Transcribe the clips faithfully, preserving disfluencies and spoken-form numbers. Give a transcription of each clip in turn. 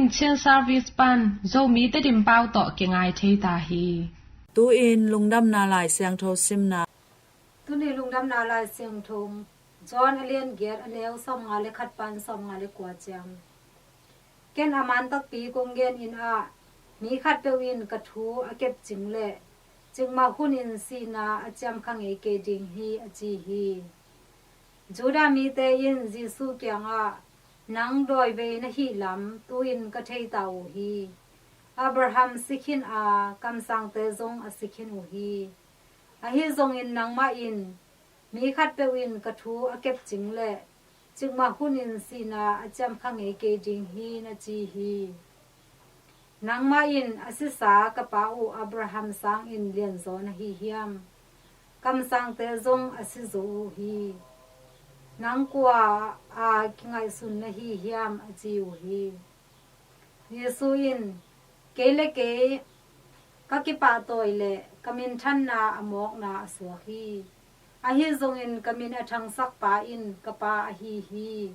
Chin Service pan Zomi Tedim pau tawh kingai thei ta hi. Tu-in lungdamna Lai Siangtho simna. Tuni lungdamna Lai Siangtho John a lian giat a neu sawmnga le khat pan sawmnga le kua ciang. Ken a man takpi kong gen in ah, mi khatpeuh in ka thu a kepcing le cikmah hunin sihna a ciamkha ngei kei ding hi, a ci hi. Judah mite in Jesuh kiangah, nang dawivei na hih lam tu-in ka thei ta uh hi. Abraham si khin a, kamsangte zong a si khin uh hi. Ahi zongin nangmah in mi khatpeuh in ka thu a kepcing le cikmah hunin sihna a ciamkha ngei kei ding hi, na ci hi. Nangmah in a sisa ka pa uh Abraham sangin lianzaw na hi hiam? Kamsangte zong a si zo uh hi. Nang kua a kingaihsun na hi hiam? A ci uh hi. Jesuh in, kei le kei ka kipahtawi le ka minthanna a mawkna a suak hi. Ahi zongin ka min a thangsak pa in ka pa ahi hi.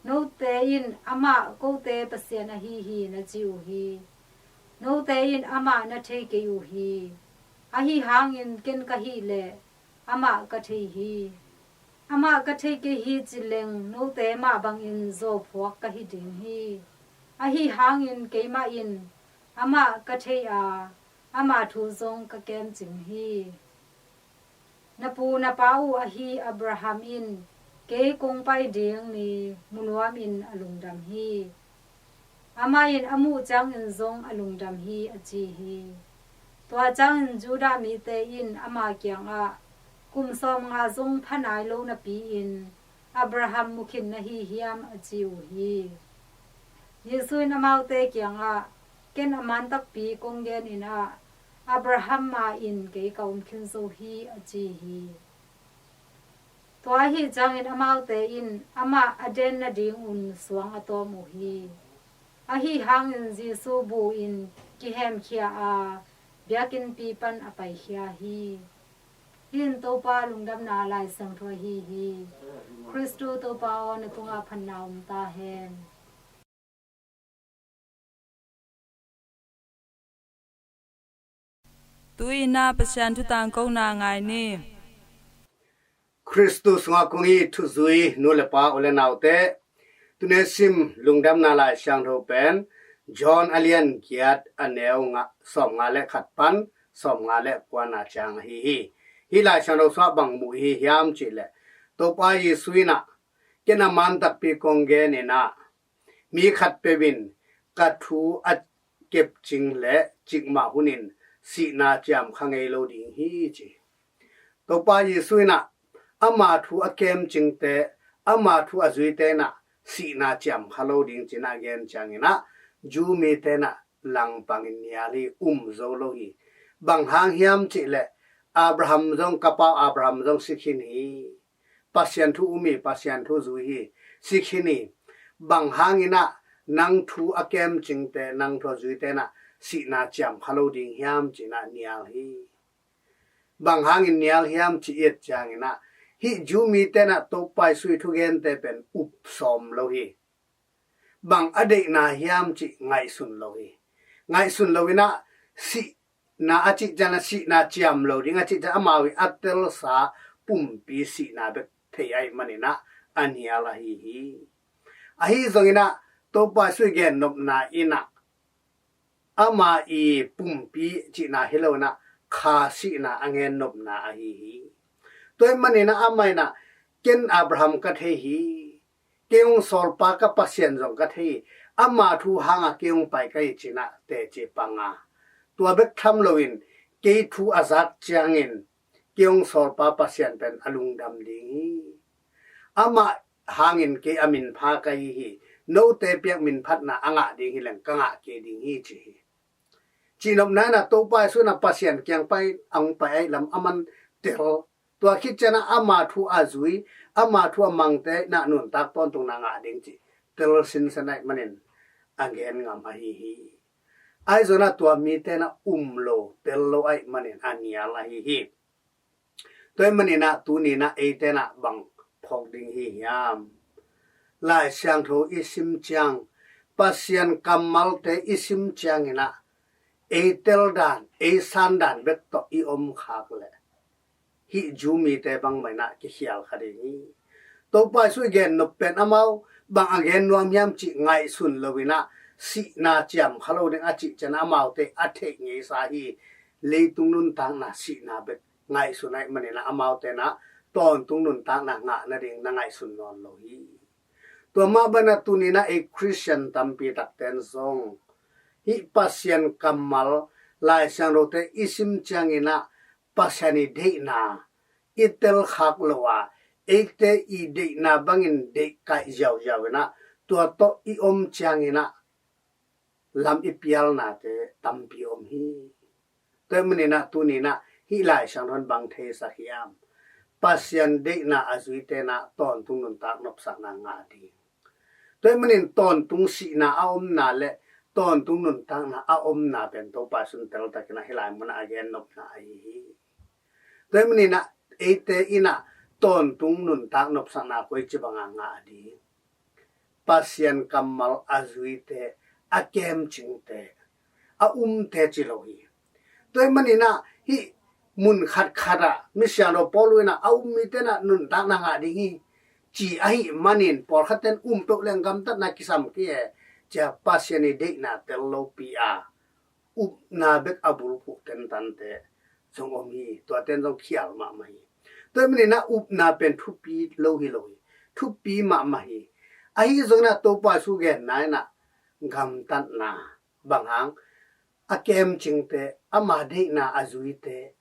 Note in amah kote Pasian ahi hi, na ci uh hi. Note in amah na thei kei uh hi. Ahi hangin ken ka hih le amah ka thei hi. Amah ka thei kei hi ci leng note mah bangin zawphuak ka hi ding hi. Ahi hangin keimah in amah ka thei a, ama thu zong ka kemcing hi. Na pu na pa uh ahi Abraham in kei kong pai ding ni mu nuamin a lungdam hi. Amah in a muh ciangin zong a lungdam hi, a ci hi. Tua ciangin Judah mite in ama kiangah, kum sawmnga zong pha nai lo napi-in Abraham mu khin na hi hiam? A ci uh hi. Jesuh in amaute kiangah, ken a man takpi kong gen in ah, Abraham ma-in kei ka om khin zo hi, a ci hi. Tua ahih ciangin amaute in amah a den nadingun suang a tawm uh hi. Ahi hangin Jesuh bu-in kihemkhia a, biakinnpi pan a paikhia hi. Hih in Topa lungdamna Lai Siangtho ahi hi. Khristu Topa aw, na tungah phatna om ta hen. Tu-in ah Pasian thu tangkona ngai ni. Khristu sungah kong it thuzui nu le pa, u le naute, tuni sim lungdamna Lai Siangtho pen John a lian giat a neu nga, sawmnga le khat pan sawmnga le kuana ciang ahi hi. Hih Lai Siangtho sungah bang mu i hi hiam cih leh, Topa Jesuh in ah, ken a man takpi kong gen in ah, mi khatpeuh in ka thu a kepcing le cikmah hunin sihna ciamkha ngei lo ding hi, ci. Topa Jesuh in ah ama thu a kemcingte, ama thu a zuite in ah sihna ciamkha lo ding ci-in ah gen ciangin ah, Jew mite in ah langpangin nial hi, um zo lo hi. Bang hang hiam cih leh, Abraham zong, ka pa uh Abraham zong si khin hi. Pasian thu um hi, Pasian thu zui hi, si khin hi. Bang hangin ah nang thu a kemcingte, nang thu a zuite in ah sihna ciamkha lo ding hiam ci-in ah nial hi. Bang hangin nial hiam cih i et ciangin ah, hih Jew mite in ah Topa Jesuh i thugente pen up sawm lo hi. Bang a deihna hiam cih ngaihsun lo hi. Ngaihsun lo in ah, sihna a cih ciang ah sihna ciam lo ding a cih ciang, amau i a telsa pumpi sihna bek thei ahih manin ah a nial ahi hi. Ahi zongin ah Topa Jesuh i gennopna in ah ama i pumpi cihna hi lo in ah, kha sihna a gennopna ahi hi. Tua ahih manin ah amah in ah, ken Abraham ka thei hi. Kei hong sawlpa ka Pasian zong ka thei hi. Ama thu hangah kei hong pai ka hi, ci-in ah teci pang a, tua bek tham loin kei thu a zak ciangin kei hong sawlpa Pasian pen a lungdam ding hi. Amah hangin kei a minpha ka hi hi. Note piak minphatna a ngah ding hi leng ka ngah kei ding hi, ci hi. Cihnopna in ah Topa Jesuh in ah Pasian kiang pai, a hong pai ahih lam a man tel. Tua khit ciang ah ama thu a zui, ama thu a mangte in ah nuntak tawntungna ngah ding cih tel sinsen ahih manin a gen ngam ahi hi. Ahi zongin ah tua mite in ah um lo, tel lo ahih manin a nial ahi hi. Tua ahih manin ah tuni in ah eite in ah bang phawk ding hi hiam? Lai Siangtho i sim ciang, Pasian kammalte i sim ciangin ah ei tel dan, ei san dan bek tawh i om khak leh hih Jew mite bangmah in ah kikhial kha ding hi. Topa Jesu i gen nop pen amau bang a gen nuam hiam cih ngaihsun lo in ah sihna ciam kha lo ding a cih ciang amaute a theih ngeisa hi. Leitung nuntakna sihna bek ngaihsun ahih manin ah amaute in ah tawntung nuntakna ngah nading na ngaihsun nawn lo hi. Tua mah bangin ah tuni in ah ei Khristian tampi takte in zong hih Pasian kammal Lai Siangthote i sim ciangin ah Pasian i deihna i tel khak lo a, eite i deihna bangin deihkaih ziauziau in ah tua tawh i om ciangin ah lam i pialnate tampi om hi. Tua ahih manin ah tuni in ah hih Lai Siangtho in bang theisak hiam? Pasian deihna a zuite in ah tawntung nuntak nopsakna ngah ding. Tua ahih manin tawntung sihna a omna le tawntung nuntakna a omna pen Topa Jesu in teltakin ah hih lai munah a gen nopna ahi hi. Tua ahih manin ah eite in ah tawntung nuntak nopsakna koici banga ngah ding? Pasian kammal a zuite, a kemcingte, a umte ci lo hi. Tua ahih manin ah hih mun khatkhat ah misiangtho Paul in ah a um mite in ah nuntakna ngah ding hi ci ahih manin pawlkhatte in um peuh leng gamtatna kisam kei e ci-a Pasian i deihna tel lopi a upna bek a bulphuh tentante zong om hi. Tuate in zong khial mahmah hi. Tua ahih manin ah upna pen thupi lo hi lo hi. Thupi mahmah hi. Ahi zongin ah Topa Jesu genna in ah gamtatna bang hang, a kemcingte, ama deihna a zuite.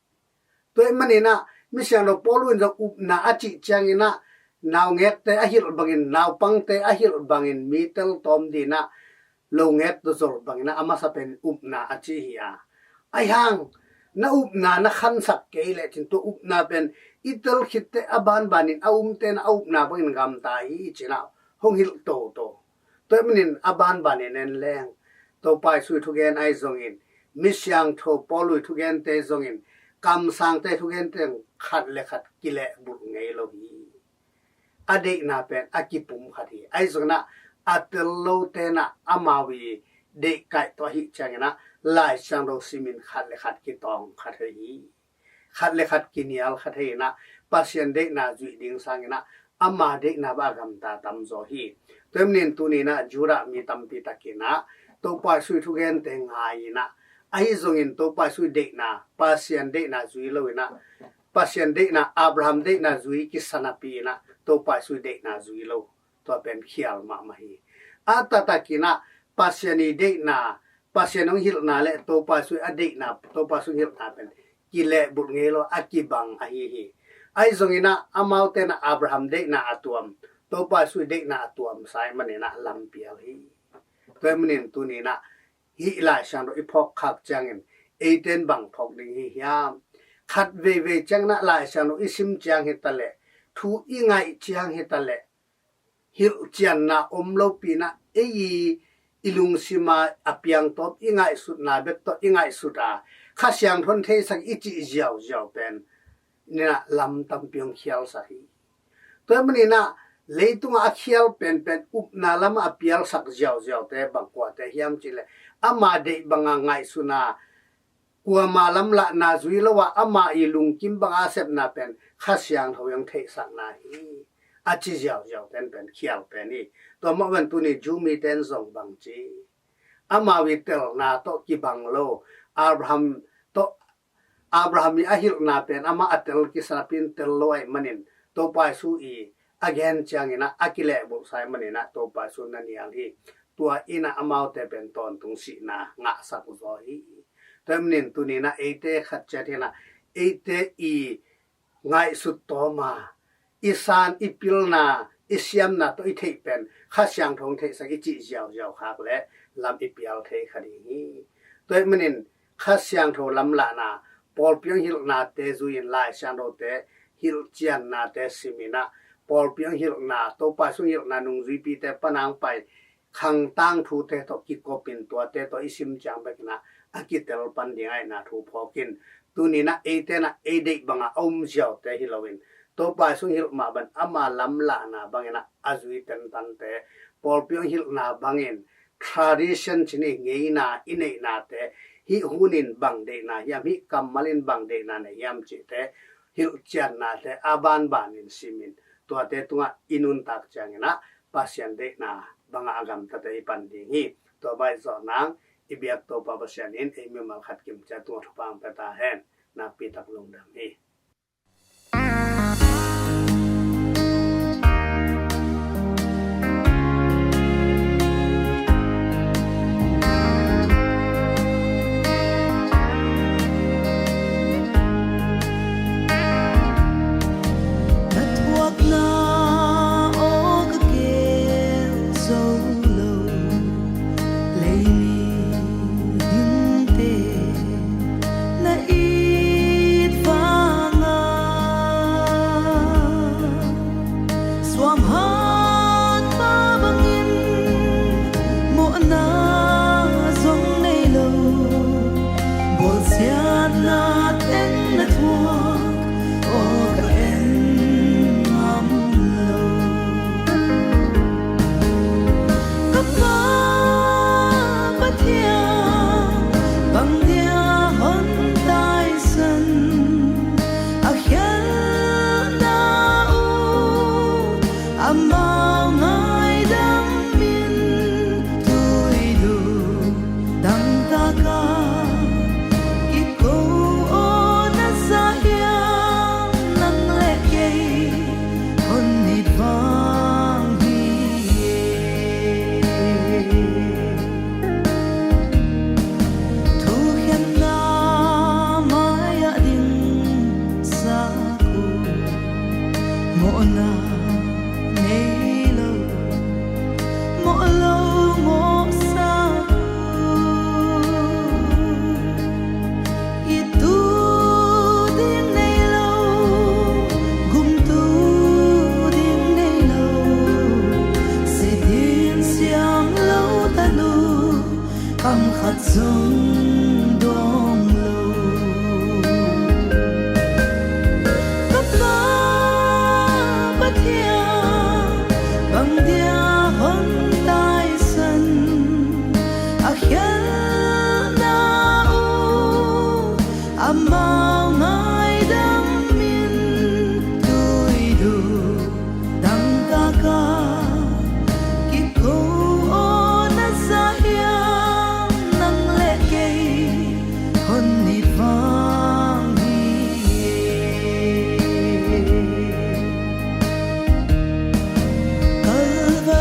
Tua ahih manin ah misiangtho Paul in zong upna a cih ciangin ah naungekte a hilh bangin, naupangte a hilh bangin mi tel tawm dingin ah longek tawh zol bangin ah a masa pen upna a ci hi a. Ahi hang na upna na khansak kei leh cin tua upna pen i tel khit teh a banbanin a umte in a upna bangin gamta hi cin ah hong hilh toto. Tua ahih manin a banbanin en leng Topa Jesu i thugen ahi zongin, misiangtho Paul i thugente zongin, kamsangte thugente zong khat le khat kilehbulh ngei lo hi. A deihna pen a kipum khat hi. Ahi zongin ah a tel lote in ah amau i deihkaih tawh ahih ciangin ah Lai Siangtho simin khat le khat kitawng kha thei hi. Khat le khat kinial kha thei in ah Pasian deihna zuih ding sangin ah ama deihna bang a gamta tamzaw hi. Tua ahih manin tuni in ah Judah mi tampi takin ah Topa Jesu i thugente ngai in ah, ahi zongin Topa Jesu i deihna, Pasian deihna zui lo in ah, Pasian deihna, Abraham deihna zui kisa napi in ah Topa Jesu i deihna zui lo. Tua pen khial mahmah hi. A taktakin ah Pasian i deihna, Pasian hong hilhna le Topa Jesu a deihna, Topa Jesu hong hilhna pen kilehbulh ngei lo, a kibang ahi hi. Ahi zongin ah amaute in ah Abraham deihna a tuam, Topa Jesu deihna a tuam sa ahih manin ah lampial hi. Tua ahih manin tuni in ah hih Lai Siangtho i phawk khak ciangin eite in bang phawk ding hi hiam? Khat veivei ciangin ah Lai Siangtho i sim ciang hi ta leh, thu i ngaih ciang hi ta leh, hilhcianna om lopi in ah ei i, i lungsim a a piangtawp i ngaihsutna bek tawh i ngaihsut a, Kha Siangtho in theisak i cih ziauziau pen in ah lam tampi hong khialsak hi. Tua ahih manin ah leitungah a khial penpen upna lamah a pialsak ziauziaute bang kuate hiam cih leh, ama deih banga ngaihsun a, kuama lamlahna zui lo a, ama i lungkim banga a sepna pen Kha Siangtho in hong theihsakna hi, a ci ziauziaute in pen khial pen hi. Tua mah bangin tuni Jew mite in zong bang ci? Amau i telna tawh kibang lo, Abraham tawh, Abraham i a hilhna pen amah a tel kisa napi in tel lo ahih manin Topa Jesu i a gen ciangin ah a kilehbulhsa ahih manin ah Topa Jesu na nial hi. Tua in ah amaute pen tawntung sihna ngahsak zaw hi. Tua ahih manin tuni in ah eite khat ciat hi in ah eite i ngaihsut tawm a, i san, i pilna, i siamna tawh i theih pen Kha Siangtho in theihsak i cih ziauziau khak leh lam i pial thei kha ding hi. Tua ahih manin Kha Siangtho lamlahna, pawlpi hong hilhnate zui in, Lai Siangthote hilhciannate sim in ah, pawlpi hong hilhna, Topa Jesu hong hilhna nungzuipite pan a hong pai khang tangthute tawh kikopin tuate tawh i sim ciang bekin ah a kitel pan ding ahihna thu phawkin, tuni in ah eite in ah ei deih banga a um ziaute hi loin, Topa Jesu hong hilh mah bangin ama lamlahna bangin ah a zui tentante, pawlpi hong hilhna bangin tradition ci ni, ngeina, i neihnate, hih hun in bang deihna hiam, hih kammal in bang deihna nei hiam cihte, hilhciannate a banbanin simin, tuate tungah i nuntak ciangin ah Pasian deihna bangah a gamtate i pan ding hi. Tua bang zawh nang i biak Topa Pasian in ei mimal khat kimciat tungah thupha hong pia ta hen. Nakpi tak lungdam hi. Na thuakna aw ka gel zo lo, lei mihingte na it vanga, suamhat pa bangin mawhna zong nei lo, bawlsiatna teng na thuak aw ka en ngam lo. Ka Pa Pathian, bang dia hon taisan a khialhna uh, amau ngaidam in tuidu dangtaka kiko aw na za hiam, nang le kei hon it vang hi. Thukhenna mai-ah dingsak uh, mawhna nei lo, mawh lo mawhsak uh. Ittu ding nei lo, gumtu ding nei lo, si ding siam lo tan uh, kam khat zong dawng lo. Ka Pa Pathian, bang dia hon taisan a khialhna uh, amau ngaidam in tuidu dangtaka kiko aw na za hiam, nang le kei hon it vang hi. Kalvari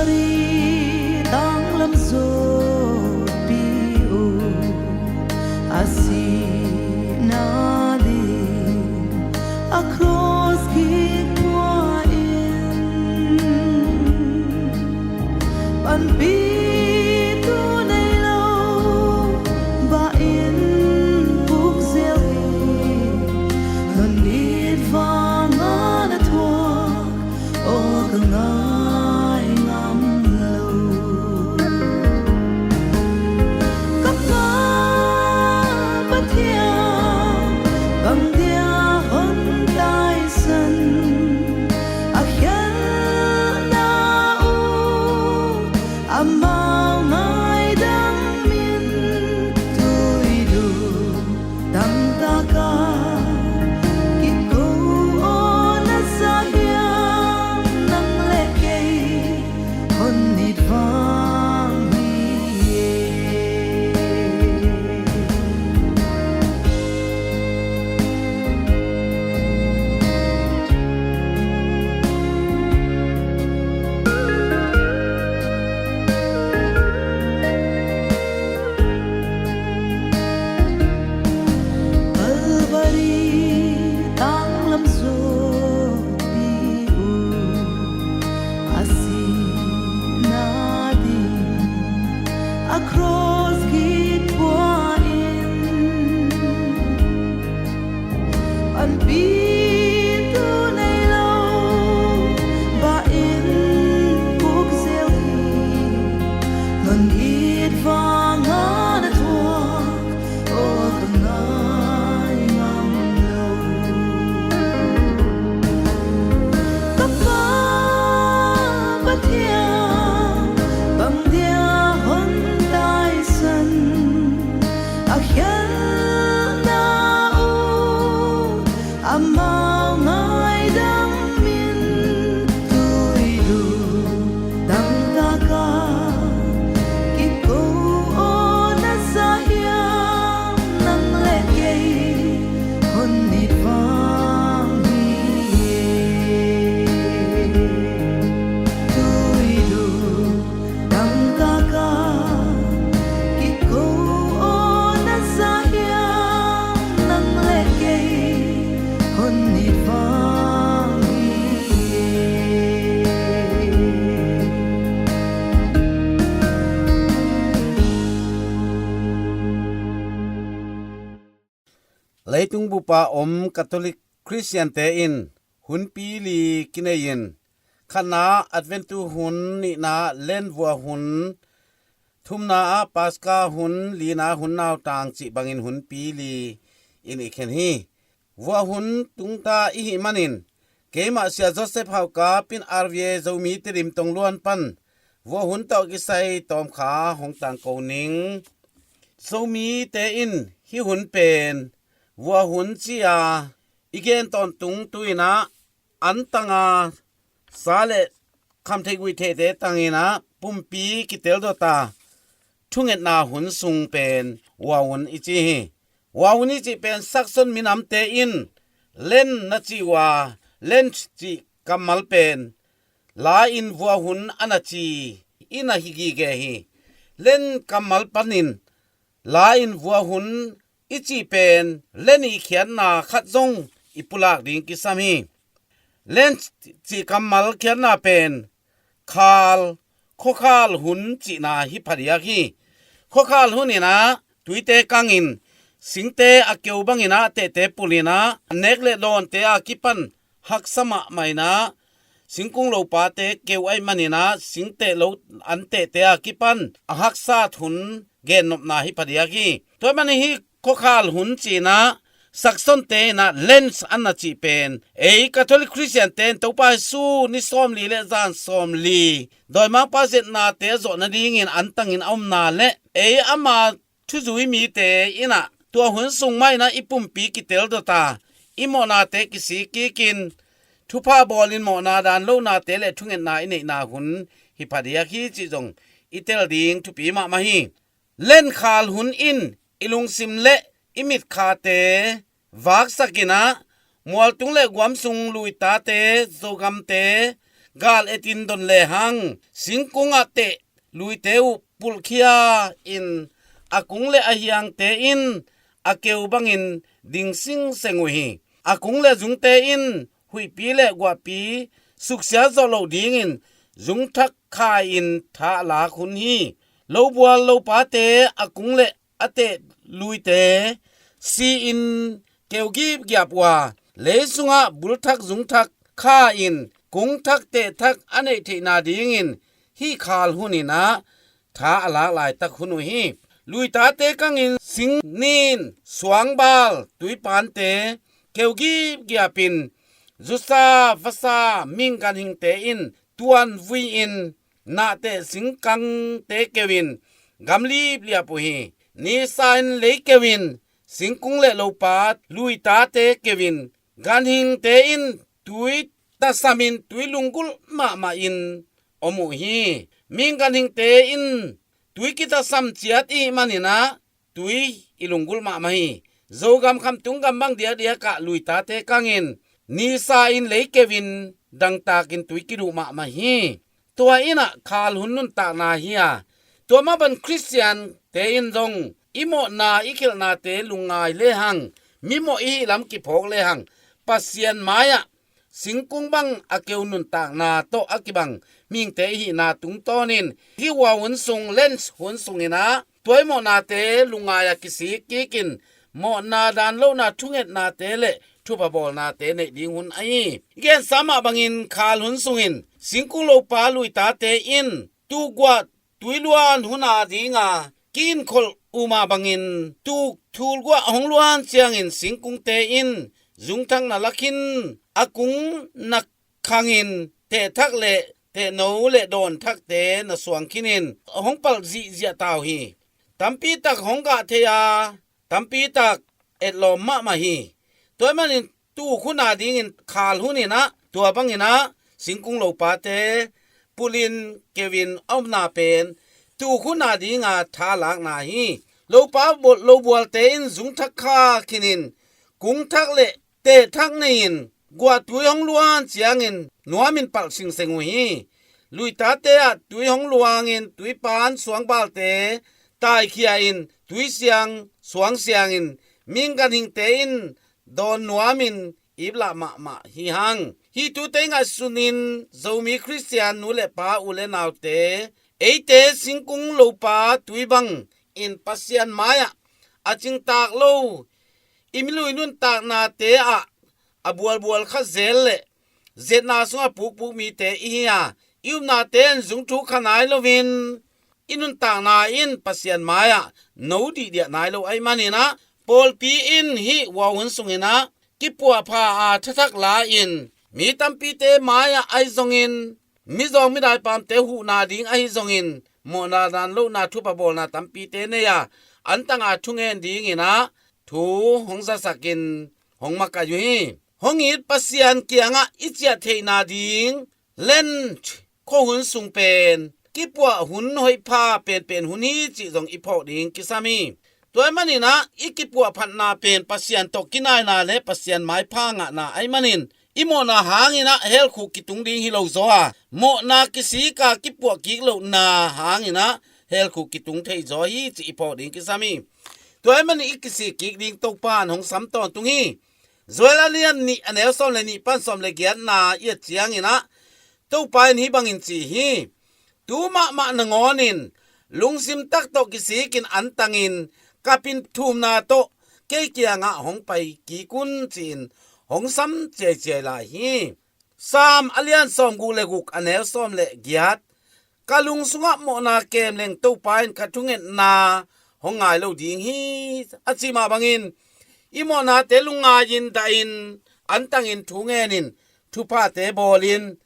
Leitung bupa om Catholic Christian-te in hunpi li kinei-in, khatna Adventu hun, nihna Lent vua hun, thumna ah Paska hun, lina hun nautang cih bangin hunpi li in i khen hi. Vua hun tungta i hih manin, keimah Sia Joseph Hauka, Pin R V A Zomi Tedim Tongluan pan vua hun tawh kisai tawmkha hong tangko ning. Zomite in hih hun pen vua hun ci-a i gen tawntung tu-in ah, antanga sa le khamtheih guihtheihte tangin ah pumpi kitel dawta thungetna hun sung pen vua hun i ci hi. Vua hun i cih pen Saxon minamte in Lent na ci uh a, Lent cih kammal pen la-in vua hun a na ci i na hi gige hi. Lent kammal panin la-in vua hun i cih pen Lent i khiatna khat zong i pulak ding kisam hi. Lent cih kammal khiatna pen khal, khuakhal hun cihna hi phadiak hi. Khuakhal hun in ah tuite kangin, singte a keu bangin ah tehte pulin ah, nek le dawnte a kipan haksa mahmah in ah, singkung lopate keu ahih manin ah, singteh lo an tehte a kipan a haksat hun gennopna hi phadiak hi. Tua ahih manin hih khuakhal hun ci-in ah Saxon-te in ah Lent a na cih pen, ei Catholic Christian-te in Topa Jesu ni sawmli le zan sawmli dawimangpa zetnate a zawh nadingin antangin a omna le ei ama thuzui mite in ah tua hun sung mah in ah i pumpi kitel dawta, i mawhnate kisik kikin, thupha bawlin mawhna dan lohnate le thungetna i neihna hun hi phadiak hi cih zong i tel ding thupi mahmah hi. Lent khal hun in i lungsim le i mitkhate vaksakin ah, mualtung le guamsung luitate, Zogamte gal etin don lehang, singkungah teh luite uh pulhkhia in, a kung le a hiangte in a keu bangin ding singseng uh hi. A kung le zungte in huihpi le guahpi suksiat zawh loh dingin zungthak kha-in tha a lak hun hi. Lobual lopate a kung le a teh luite si-in keu gipgiap uh a, leisungah bulthak zungthak kha-in kungthak tehthak a neih theihna dingin hih khal hun in ah tha a lak laitak hun uh hi. Luitate kangin singnin, suangbal, tuipante keu gipgiapin, zusa, vasa, ming ganhingte in tuanvui-in, nahteh singkangte keu-in gam lipliap uh hi. Nisa in lei keu-in, singkung le lopa luitate keu-in, ganhingte in tui tasamin tui lunggulh mahmahin om uh hi. Ming ganhingte in tui kitasam ciat i hih manin ah tui i lunggulh mahmah hi. Zogam khamtung gam bang diakdiakah luitate kangin nisa in lei keu-in dangtakin tui kiduh mahmah hi. Tua in ah khal hun nuntakna hi a, tua mah bang Khristiante in zong i mawhna i khelhnate lungngai lehang, mimawh i hih lam kiphawk lehang, Pasian mai-ah singkung bang a keu nuntakna tawh a kibang mihingte i hihna tungtawnin hih vua hun sung, Lent hun sungin ah tua i mawhnate lungngai-a kisik kikin mawhna dan lohna thungetnate le thupha bawlnate neih ding hun ahi hi. I gensa mah bangin khal hun sungin singkung lopa luitate in tuguah tui luan hun a dinga ki-inkholh uh mah bangin, tuk thulguah hong luan ciangin singkungte in zungthak na la khin, a kung na khangin tehthak le tehno le dawnthakte na suang khinin hong palh zihziah ta uh hi. Tampi tak hong gah thei a, tampi tak etlawm mahmah hi. Tua ahih manin tuk hun a dingin khal hun in ah tua bangin ah singkung lopate pulhin keu-in a omna pen tuk hun a dinga tha lakna hi. Lopa bol-, lobualte in zungthak kha khinin kungthak le tehthak nei-in guahtui hong luan ciangin nuamin palh singseng uh hi. Luitate ah tui hong luangin tuipan suangbalte taikhia-in tuisiang suangsiangin ming ganhingte in dawn nuamin iplah mahmah hi hang. Hih thute i ngaihsunin Zomi Khristian nu le pa, u le naute, eite singkung lopa tui bangin Pasian mai-ah a cingtak lo i milui nuntaknate ah a bualbual kha zel le zetna sungah pukpuk mite i hi a, i upnate in zungthuk kha nai loin i nuntakna in Pasian mai-ah no dihdiah nai lo ahih manin ah, pawlpi in hih vua hun sungin ah kipuahpha a thathak la-in mi tampite mai-ah ahi zongin, mizawng midaipamte huhna ding ahi zongin, mawhna dan lohna thupha bawlna tampite nei a, antanga thungen dingin ah thu hong zasakin hong makaih uh hi. Hong it Pasian kiangah i ciah theihna ding Lent khuahun sung pen kipuah hun hoihpha penpen hun hi cih zong i phawk ding kisam hi. Tua ahih manin ah i kipuahphatna pen Pasian tawh kinaina le Pasian maipha ngahna ahih manin, i mawhna hangin ah helkhuk kitung ding hi lo zaw a, mawhna kisik a kipuah kik lohna hangin ah helkhuk kitung thei zaw hi cih i phawk ding kisam hi. Tua ahih manin i kisik kik ding Topa in hong sam tawntung hi. Joel a lian nih a neu sawm le nih pan sawm le giatna i et ciangin ah Topa in hih bangin ci hi. Tu mahmah nangawnin lungsim tak tawh kisikin antangin ka pi thumna tawh kei kiangah hong pai kik un, ci-in hong sam ciaiciai lai hi. Saam a lian sawm guk le guk a neu sawm le giat, ka lung sungah mawhna kemleng Topa in ka thungetna hong ngai lo ding hi, a ci mah bangin, i mawhnate lungngai-in dahin antangin thu ngenin thuphate bawlin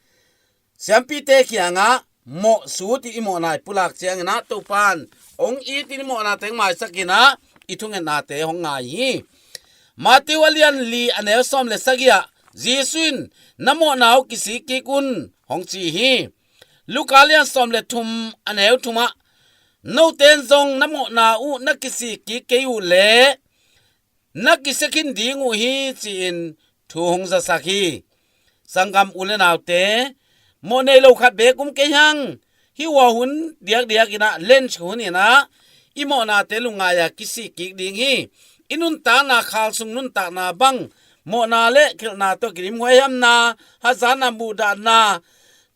siampite kiangah mawh sut i mawhna i pulak ciangin ah Topa in hong itin i mawhna teng maisakin ah i thungetnate hong ngai hi. Matthew a lian li a neu sawm le sagih ah Jesu in na mawhna uh kisik kik un hong ci hi. Luka a lian sawm le thum a neu thum ah note in zong na mawhna uh na kisik kik kei uh leh na kisia khin ding uh hi, ci-in thu hong zasak hi. Sanggam u le naute, mawh nei lo khat beek um kei hang. Hih vua hun diakdiak in ah, Lent hun in ah i mawhnate lungngai a kisik kik ding hi. I nuntakna, khal sung nuntakna bang mawhna le khelhna tawh kidim huaihamna, hazatna, muhdahna,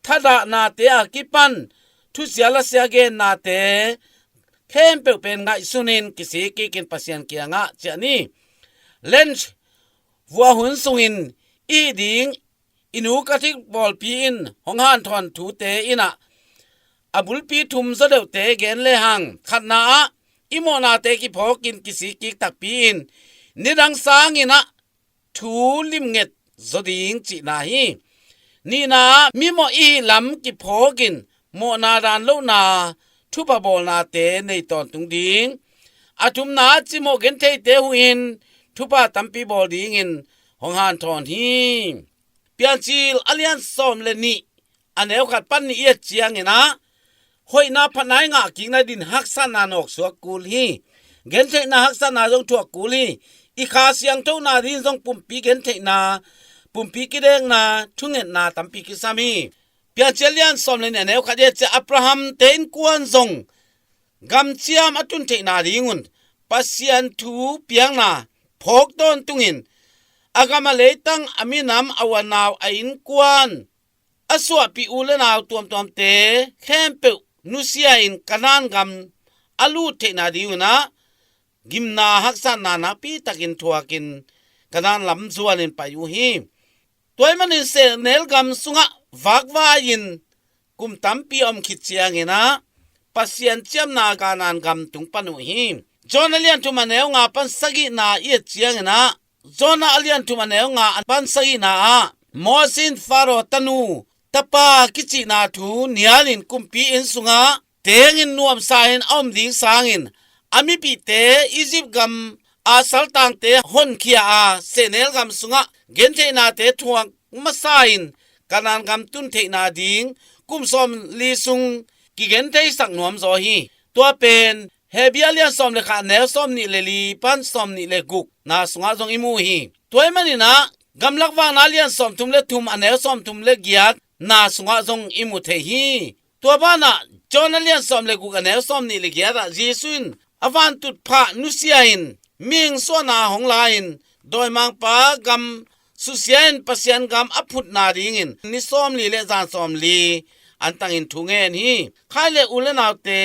thadahnate a kipan thusia lasia gennate khempeuh pen ngaihsunin kisik kikin Pasian kiangah ciah ni. Lent vua hun sungin i ding i nu Catholic pawlpi in hong hanthawn thute in ah a bulpi thum zaw deuhte gen lehang, khatna ah i mawhnate kiphawkin kisik kik takpi in nidang sangin ah thu limnget zaw ding cihna hi. Nihna ah mimawh i hih lam kiphawkin mawhna dan lohna thupha bawlnate nei tawntung ding. A thumna ah cimawh gentheite huhin thupha tampi bawl dingin hong hanthawn hi. Piancil a lian sawm le nih a neu khat pan nih i et ciangin ah hoihna phatna i ngah kikna ding haksatna nawksuak kul hi. Gentheihna haksatna zong thuak kul hi. I Kha Siangtho nading zong pumpi gentheihna, pumpi kidekna, thungetna tampi kisam hi. Piancil a lian sawm le nih a neu khat i et ciang Abraham-te innkuan zong gamciam a tun theihna dingun Pasian thu piakna phawk tawntungin a gam a leitang, a minam, a u a nau, a innkuan, a suahpih u le nau tuamtuamte khempeuh nusia-in Kanaan gam a lut theihna dingun ah gimna haksatna nakpitakin thuakin Kanaan lam zuanin pai uh hi. Tua ahih manin sehnel gam sungah vakvai-in kum tampi a om khit ciangin ah Pasian ciamna Kanaan gam tung pan uh hi. John a lian thum a neu nga pan sagihna i et ciangin ah, John a lian thum a neu nga pan sagihna ah Moses in Pharaoh tanu tapa kicihna thu nialin kumpi inn sungah tengin nuamsa-in a om ding sangin a mipihte Egypt gam a saltangte honkhia a sehnel gam sungah gentheihnate thuak masa-in Kanaan gam tun theihna ding kum sawmli sung kigentheisak nuam zaw hi. Tua pen Hebru a lian sawm le khat a neu sawmnih le li pan sawmnih le gukna sungah zong i mu hi. Tua ahih manin ah Gamlak Vakna a lian sawmthum le thum a neu sawmthum le giatna sungah zong i mu thei hi. Tua banah John a lian sawm le guk a neu sawmnih le giat ah Jesu in a vantut phah nusia-in mihing suahna hong la-in dawimangpa gam susia-in Pasian gam a phutna dingin ni sawmli le zan sawmli antangin thu ngen hi. Khai le u le naute,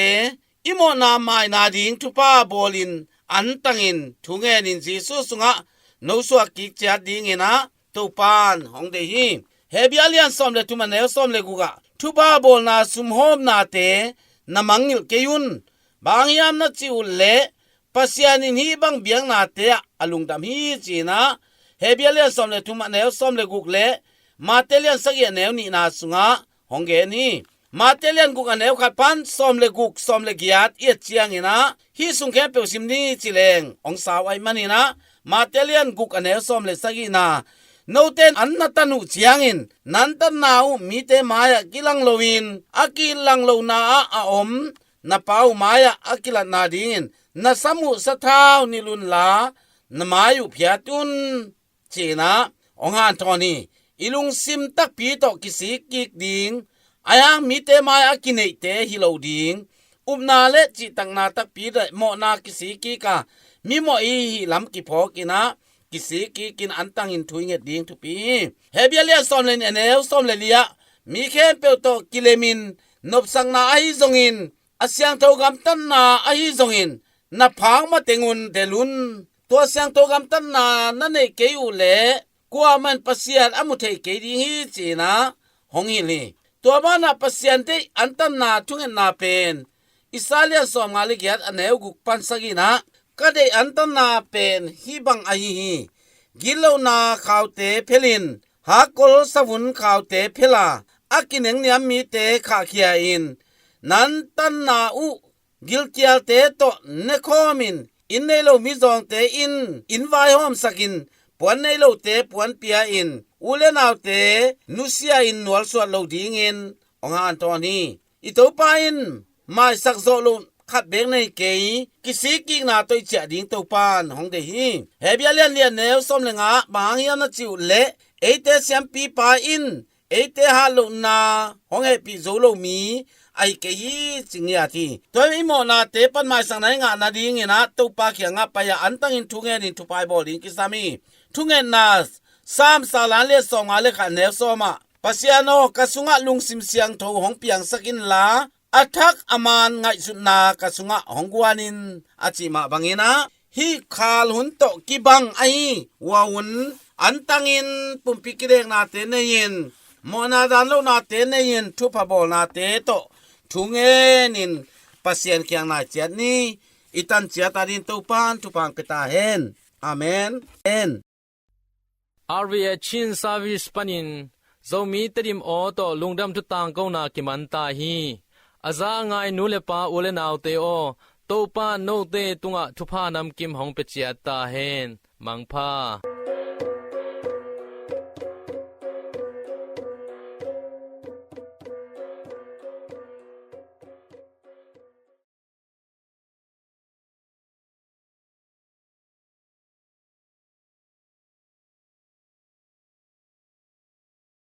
i mawhna maina ding thupha bawlin antangin thu ngenin Jesu sungah nosuak kik ciat dingin ah Topan hong deih hi. Hebru a lian sawm le thum a neu sawm le guk ah thupha bawlna sumhawmnate na mangngilh kei un. Bang hang hiam na cih uh leh Pasian in hih bang biaknate ah a lungdam hi ci-in ah Hebru a lian sawm le thum a neu sawm le guk le Mate lian sagih a neu nihna sungah hong gen hi. Mate lian guk a neu khat pan sawm le guk sawm le giat i et ciangin ah hih sung khempeuh sim ni ci leng hong sau ahih manin ah Mate lian guk a neu sawm le sagihna, note in an na tan uh ciangin na antanna uh mite mai-ah kilang loin a kilang lona ah a om na Pa uh mai-ah a kilatna dingin na sam uh sathau nilh unla na mai uh phiat un ci-in ah hong hanthawn hi. I lungsim takpi tawh kisik kik ding, ahi hang mite mai-ah kineihte hi lo ding, upna le cihtakna takpi le mawhna kisik kik a, mimawh i hih lam kiphawkin ah kisik kikin antangin thu i nget ding thupi hi. Hebru a lian sawm le nih a neu sawm le li ah mi khempeuh tawh kilemin nopsakna ahi zongin a siangtho gamtatna ahi zongin na phak mateng un delh un. Tua siangtho gamtatna na neih kei uh leh kuamah in Pasian a mu thei kei ding hi ci-in ah hong hilh hi. Tua banah Pasian deih antanna thungetna pen Isaiah lian sawmnga le giat a neu guk pan sagihna ah ka deih antanna pen hih bang ahi hi. Gitlohna khaute phelin hakkol savun khaute phel a, a kinengniam mite khahkhia in na antanna uh gilkialte tawh nekhawmin inn nei lo mizawngte in inn vaihawmsakin puan nei lote puan pia-in u le naute nusia-in nualsuat lo dingin hong hanthawn hi. I Topa in maisak zawh loh khat beek nei kei, kisik kikna tawh i ciah ding Topan hong deih hi. Hebru a lian li a neu sawm le nga ah bang hang hiam na cih uh leh eite siampipa in eite hatlohna hong hehpih zo lo mi ahi kei hi ci ngiat hi. Tua i mawhnate pan maisakna i ngah nadingin ah Topa kiangah pai-ah antangin thu ngenin thupha i bawl ding kisam hi. Thungetna Sam sawmnga le sawmnga le khat a neu sawm ah Pasian aw, ka sungah lungsim siangtho hong piangsak inla a thak a man ngaihsutna ka sungah hong guan in a cih mah bangin ah hih khal hun tawh kibang ahi uh a hun antangin pumpi kideknate nei-in mawhna dan lohnate nei-in thupha bawlnate tawh thu ngenin Pasian kiang nai ciat ni. I tan ciat a dingin Topan thupha hong pia ta hen. Amen. En. R V A Chin Service panin Zomi Tedim aw tawh lungdam thu tangkona kiman ta hi. A za a ngai nu le pa u le naute aw, Topa note tungah thupha namkim hong pia ciat ta hen. Mangpha.